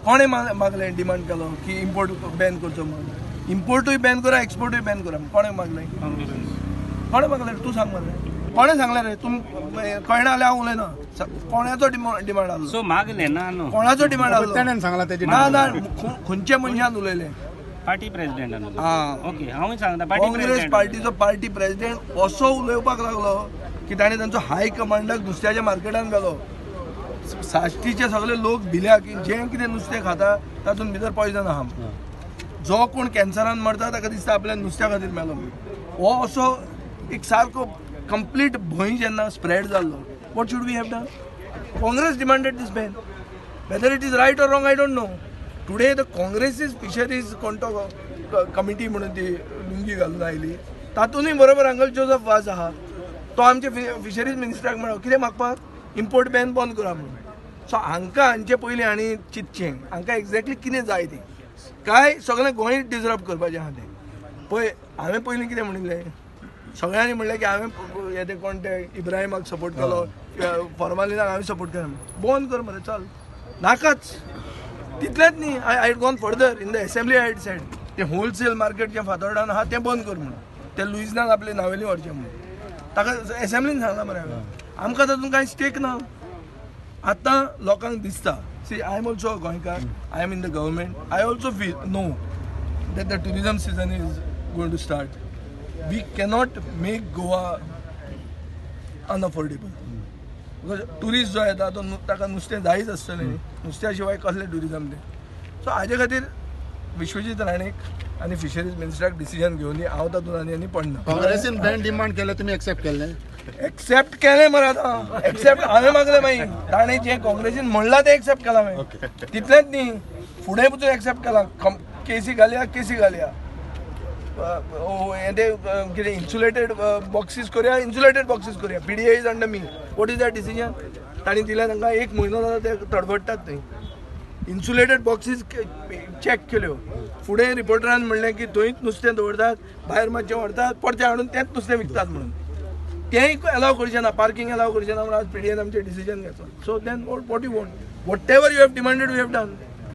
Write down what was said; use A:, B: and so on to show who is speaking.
A: कोणें मागलें डिमांड केलो की इम्पोर्ट बॅन करचो म्हणून? इम्पोर्टूय बॅन करा, एक्सपोर्टूय बॅन करा. कोणें मागलें? कोणें मागलें तूं सांग मरे. कोणें सांगलें रे? तुम कळना जाल्यार हांव उलयना. कोणाचो डिमांड आसलो?
B: सो मागलें ना न्हू.
A: कोणाचो डिमांड आसलो?
C: तेणेन सांगला तेजी.
A: ना ना, खंयच्या मनशान उलयलें?
B: पार्टी प्रेसिडेंटान.
A: आं,
B: ओके, हांवूय सांगता पार्टी
A: काँग्रेस पार्टीचो पार्टी प्रेसिडेंट असो उलोवपाक लागलो की ताणें तांचो हाय कमांडाक नुस्त्याच्या मार्केटान घालो. साश्टीचे सगळे लोक भिल्या की जें कितें नुस्तें खाता तातूंत भितर पॉयजन आहा. जो कोण कॅन्सरान मरता ताका दिसता आपल्या नुस्त्या खातीर मेलो. हो असो एक सारको कंप्लीट भंय जेन्ना स्प्रेड जाल्लो, what should we have done? Congress demanded this ban. Whether it is right or wrong I don't know. Today the Congress is fisheries कोण तो कमिटी म्हणून ती लुंगी घालून आयली, तातूंतय बरोबर अंकल जोजफ वाज आहा. तो आमचे फिशरीज मिनिस्टराक म्हणलो कितें मागपाक, इम्पोर्ट बॅन बंद करा म्हणून. सो हांकां हांचे पयलीं हांणी चिंतचें हांकां एक्झॅक्टली कितें जाय तें, काय सगळें गोंय डिजर्व करपाचें आहा तें. पळय हांवें पयलीं कितें म्हणिल्लें, सगळ्यांनी म्हणलें की हांवें हे ते कोण ते इब्राहिमाक सपोर्ट केलो, फॉर्मालिनाक हांवें सपोर्ट केलो. बंद कर मरे, चल नाकाच. तितलेंच न्ही, I had gone further in the assembly. I had said तें होलसेल मार्केट जें फातोर्डान आहा तें बंद कर म्हणून, तें लुइजनाक आपले नावेली व्हरचें म्हणून ताका एसेंब्लीन सांगलां मरे हांवें. आमकां तातूंत कांय स्टेक ना. आतां लोकांक दिसता, see I am also a Goenkar, I am in the government, I also feel know that the tourism season is going to start. We cannot make Goa unaffordable because tourist जो येता तो ताका नुस्तें जायच आसतलें न्ही, नुस्त्या शिवाय कसलें ट्युरिजम तें. सो हाजे खातीर विश्वजीत राणेक आनी फिशरीज मिनिस्टराक डिसिजन घेवन हांव तातूंत आनी आनी पडना.
C: काँग्रेसीन बॅन डिमांड केलें, तुमी एक्सेप्ट केलें?
A: एक्सेप्ट केलें मरे आतां. एक्सेप्ट हांवें मागलें, मागीर ताणें जें काँग्रेसीन म्हणलां तें एक्सेप्ट केलां हांवें. तितलेंच न्ही, फुडें पसून एक्सेप्ट केलां. केसी घालया, केसी घालया, हें तें कितें इन्सुलेटेड बॉक्सीस करुया, इन्सुलेटेड बॉक्सीस करुया. PDA is under me. What is that decision? तांणी दिलें तांकां एक म्हयनो जालो ते तडफडटात थंय. इन्सुलेटेड बॉक्सीस चॅक केल्यो, फुडें रिपोर्टरान म्हणलें की थंयच नुस्तें दवरतात, भायर मातशें व्हरतात, परतें हाडून तेंच नुस्तें विकतात म्हणून. तेंय एलाव करचें ना, पार्किंग एलाव करचें ना म्हणून आज पीडीएन आमचें डिसिजन घेतलो. So then what you want, whatever you have demanded we have done.